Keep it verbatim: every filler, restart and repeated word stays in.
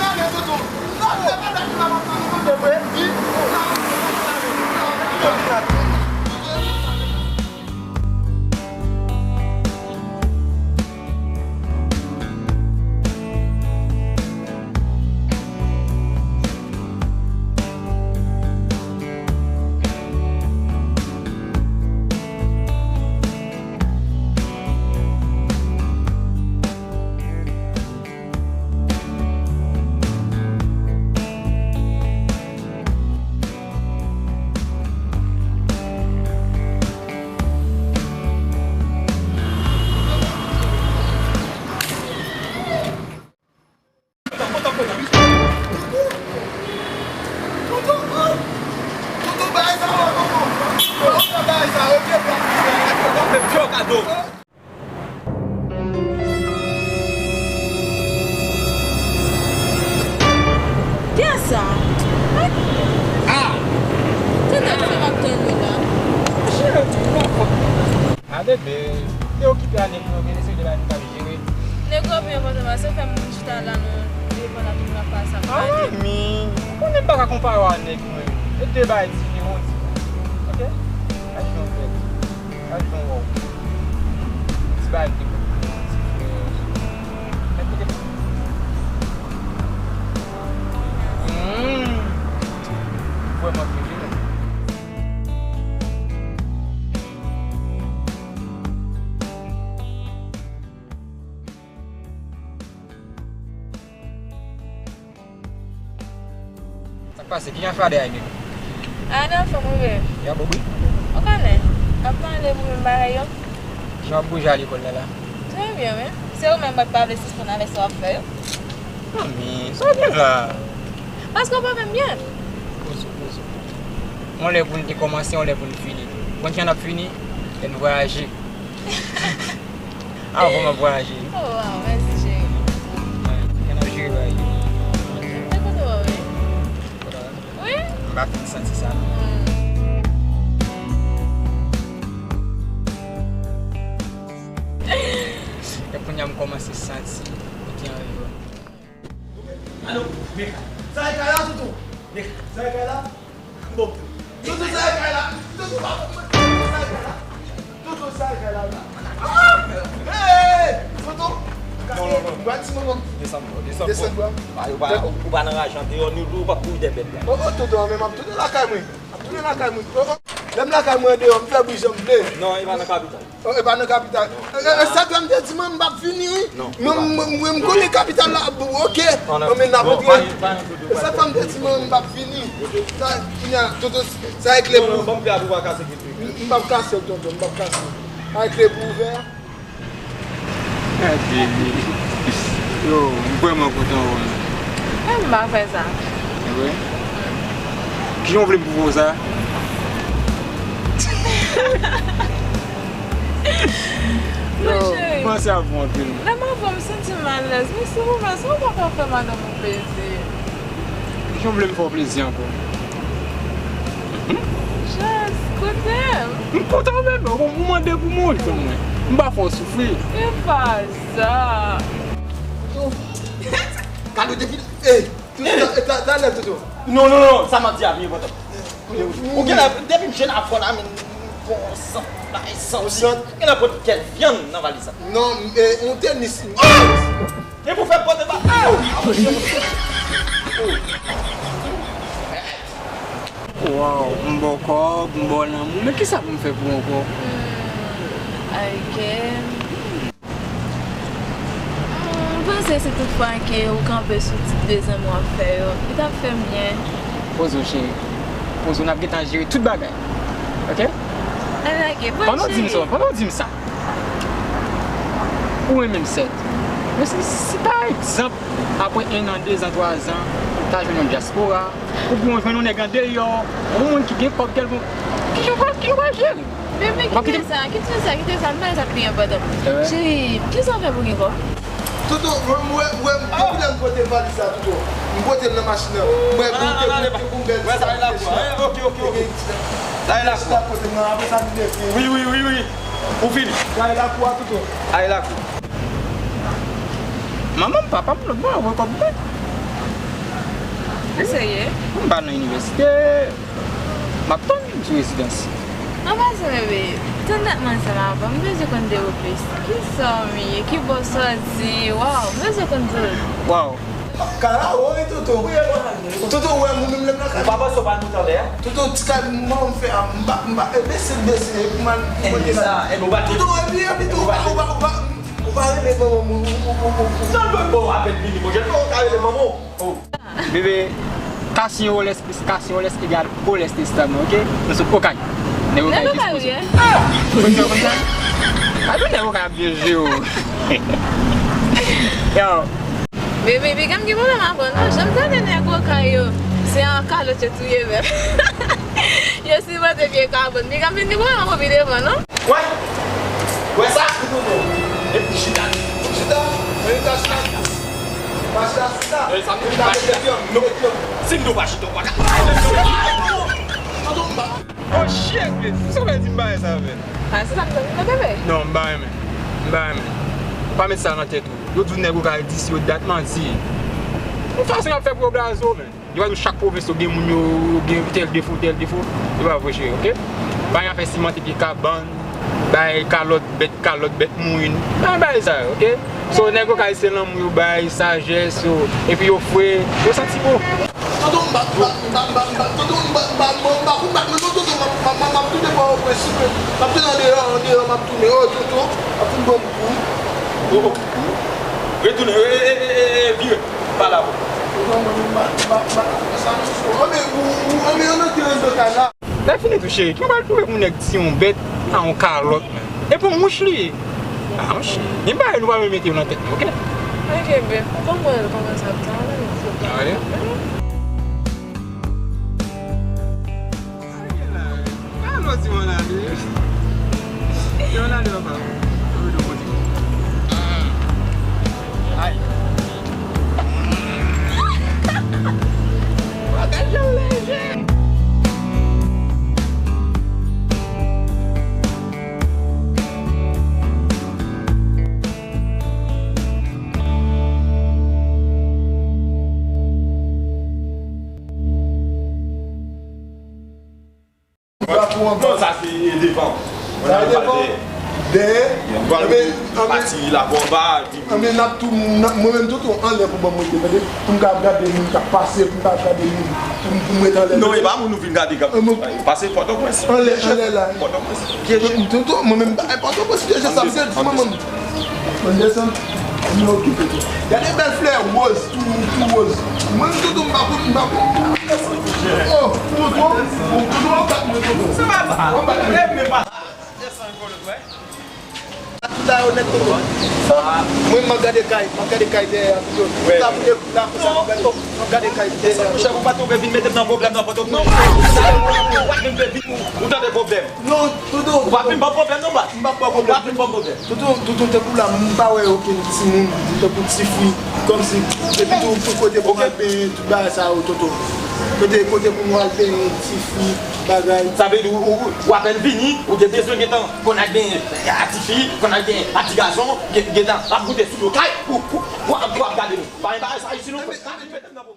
Ann ale, Toto. Sa se pa dat m ap tann ou tande vre. Kiyès sa? Ah! Se nèg sa m ap tann yo la. A bebe, te okipe a nèg yo, men se de bagay nou t ap jere. Nèg yo byen kontan, se fè m chita la nou devan la tout n ap pale sa. Ah, mi, ou konnen m pa ka konpare w a nèg mwen. E de bagay diferan, di. Ok? Gade jan w fè. Gade jan w wè w. Ti bagay m te konn fè, ti frè. Mèt kote m. Hmm. Vrèman fini, non. Sa k pase? Ki jan fade a ye? A, nan fòm, wi. Y ap bri? Ou konnen, ap pale pou menm bagay yo. Jan w ap bouje al lekòl la, la? Trè byen, wi. Se ou menm mwen pa vle sispann avèk sa w ap fè yo. Manmi, sa w ap fè la? Paske w pa fè m byen. Poze, poze. Yon lè pou n te kòmanse, yon lè pou n fini. Konn jan n ap fini? Lè n vwayaje. Avan m ap vwayaje. Oh, wow, mèsi, cheri. Wi, n ap jere bagay yo. Te kote w, wi? Wi? M pa fin santi sa, non. Hmm. E kounye a m kòmanse santi kote an yo. Alo, Mika. Sa e kay la, Toutou? Mika. Sa e kay la? Bon. Toutou, sa e kay la? Toutou, pa fè mwen. Toutou, sa e kay la? Toutou, sa e kay la, la? Ah! Hey! Toutou! Non, non, non. Mwen ti manman. Desann, bro, desann, bro. Desann, bro. Ba, yo pa, ou pa nan raje andeyò, ni lou, ou pa kouri dèyè bèt la. Oh, oh, Toutou, men m ap tounen lakay mwen. M ap tounen lakay mwen. Oh, oh. Lè m lakay mwen andeyò, m fè bri jan m vle. Non, e pa nan kapital. Oh, e pa nan kapital. E, e, e, sa fè m te di mwen m p ap vini, wi. Non, mwen, mwen, mwen, m konnen kapital la, bon, ok. Bon, men n ap antre. E sa fè m te di mwen m p ap vini. Sa, kounye a, Toto, sa e kle pou. Non, non, ban m kle a pou w pa kase kit li. M, m p ap kase l, tonton, m p ap kase l. Sa e kle pou ouvè a. Gade li. Yo, m vrèman kontan wè w. Mwen m pa fè sa. E vre? Kijan w vle m pwouve w sa? Yo, m panse avè w anpil. Lè m avè w, m santi m alèz. Men silvouplè, si w pa ka fè madanm ou plezi. Jan w vle m fè w plezi ankò? Just koute m. M kontan menm, ou mande pou mwen, jwenn mwen. M pa fè w soufri. E pa sa. Kado depi, ey, Toto, ta- ta- talè, Toto. Non, non, non, sa m ap di a pi enpòtan. Ou gen la, depi m jwenn avè w la, men m pran yon sant, bay santi. Ou gen la pote kèk vyann nan valiz la. Non, e, yon tenis. E pou fè pote ba. Waw, m ba w kòb, m ba w lanmou, men kisa pou m fè pou w ankò? Hmm, I can. Hmm, m panse si tout fwa ke ou kanpe sou ti de zen mwen ap fè yo, li t ap fè m byen. Poze w, cheri. Poze w, n ap gentan jere tout bagay. Oke? Alage, bon, cheri. Pandan w di m sa, pandan w di m sa, ou renmen m, sèt. Men si, si pa egzanp, apre en an, de zan, twa zan, ou ta jwenn yon dyaspora, oubyen w jwenn yon nèg andeyò, yon moun ki gen kòb kèlkonk, ki jan w pral, ki jan w pral jere? Bebe, kite sa, kite sa, kite sa, m pale sa pi enpòtan. Cheri, kisa w fè pou gen kòb? Toto, mwen, mwen, mwen, depi lè m pote valiz la, Toto, m pote l nan machin nan. Mwen, goute, goute, goute, bèl ti sa, goute chita. Oke, oke, oke. Sa e lakou. Chita kote m nan, apre sa, m vin ekri. Wi, wi, wi, wi. Ou fini. Sa e lakou a, Toto. Sa e lakou. Manman m, papa m, lòt bò a, wè kòb mwen. Ou serye? M pa nan inivèsite. M ap tann sou rezidans. An pasan, bebe, tann dat m ansanm avè w, m bezwen konn de ou plis. Kisa w ye? Ki bò w sòti? Waw, m bezwen konn tout. Waw. Kara, woy, Toto. Toto, ou wè moun menm lè m nan kay. Ou pa panse w pa nou talè a? Toto, ti kay m, m fè a, m pa, m pa, e, bese, bese, e pou m al, pou m al. Ebyen sa, ebyen ou pa te. Toto, epi, epi tou, ou pa, ou pa, ou pa, ou pa rele manman m, ou, ou, ou, ou, ou. Non, non, bon, apèn vini, mon chè, ou ka rele manman w. Oh. Bebe, Cassien Roles plus Cassien Roles egal Roles Testament, oke? Nou sou Okay. Nèg Okay jis poze. Nèg Okay, wi. Konn sa, konn sa? A tou nèg Okay ap byen jwe w. Yo. Bebe, piga m gen pwoblèm avè w, non? Jan m tande nèg Okay yo, se an kalòt yo touye menm. Yo sipòte vye kabòn. Piga m vin gen pwoblèm avè w pi devan, non? Wè, wè sa? Epi chita. Chita. Mwen ta chita. Pa chita sou sa. E sa m di pa chita. Mwen ta mete pye m. Non. Mete pye m. Si m di w pa chita, w pa ka. Tonton, m pa. Oh shit, men. Sa w vle di m pa renmen sa, men? A, se sa m di w, bebe. Non, m pa renmen. M pa renmen. Pa met sa nan tèt ou. Yo di w nèg ou ka di si yo dat manti. Yon fason y ap fè pou yo blaze w, men. Yo pa di w chak pwovens yo gen moun yo, yo gen tèl defo, tèl defo. E pa vre, cheri, oke? Pa gen afè simante pye kabann, bay kalòt bèt, kalòt bèt mouin. Pa gen bagay sa yo, oke? So, nèg Okay se lanmou yo bay, sajès yo, epi yo fre, yo santi bon. Tonton, m pa, m pa, m pa, m pa, m pa, tonton, m pa, m pa, m pa, m pa konn bat mwen, non, tonton, m ap, m ap, m ap, m ap tounen pa w prensip, m ap tounen andeyò, andeyò, m ap tounen, oh, tonton, m ap tounen bon kou. Oh, oh. Retounen, e, e, e, e, e, vire. Pa la. Lè fini tou, cheri, ki w pral twouve pou nèg tiye yon bèt a yon kalòt, men? E pou mouch li ye. A, mouch. Men bagay nou pa menm mete yo nan tèt nou, oke? Oke, babe. Ban mwen wè l kòman sa ap travay, silvouplè. A, wi? Kalòt ti mannade. Ti mannade papa. Anvi do konti. Ay. Bagay yo lejè. Non, sa se devan. Sa se devan. Dèyè. Pati la, bon, ba, di. Anben, n ap tou, n ap, mwen menm, tonton, anlè pou ban m rete, tande? Pou m ka ap gade moun k ap pase, pou m ka ap gade moun, pou m, pou m rete anlè. Non, e pa moun ou vin gade k ap pase Pòtoprens. Anlè, anlè la. Pòtoprens. Pye je. Tonton, mwen menm, ba, Pòtoprens, pye je, sa m te di, manman m. Mwen desann. Mwen okipe tou. Gade bèl flè wòz, tou, tou wòz. Mwen, tonton, m pa konn, m pa konn. Oh, tonton, tonton, w ap bat mwen, tonton. Sa va, sa va. W ap bat mwen. Desann, kòlòt, wè. Sa yo nèt tonton. Mwen, m ap gade kay, m ap gade kay dèyè a pito. Sa pou de la, sa pou gade, m ap gade kay dèyè a. Monchè, ou pa tonbe vin mete m nan pwoblèm nan Pòtoprens. Non, ou pa vin vin, ou tande pwoblèm. Non, tonton. Ou pa vin ban pwoblèm non, baz. M pa ban pwoblèm. Ou pa vin ban pwoblèm. Tonton, tonton, tankou la, m pa wè okenn timoun, tankou tifi, kòmsi, epi tou, pou kote pou m al benyen, tout bagay sa yo, tonton. Kote, kote pou m al benyen, tifi, bagay. Sa vle di, ou, ou, ou apèn vini, ou te bezwen gentan konn al benyen a tifi, konn al benyen a ti gason, gen- gentan ap goute sou yo kay, ou, ou, ou ap, ou ap gade nou. Pa gen bagay sa isi non.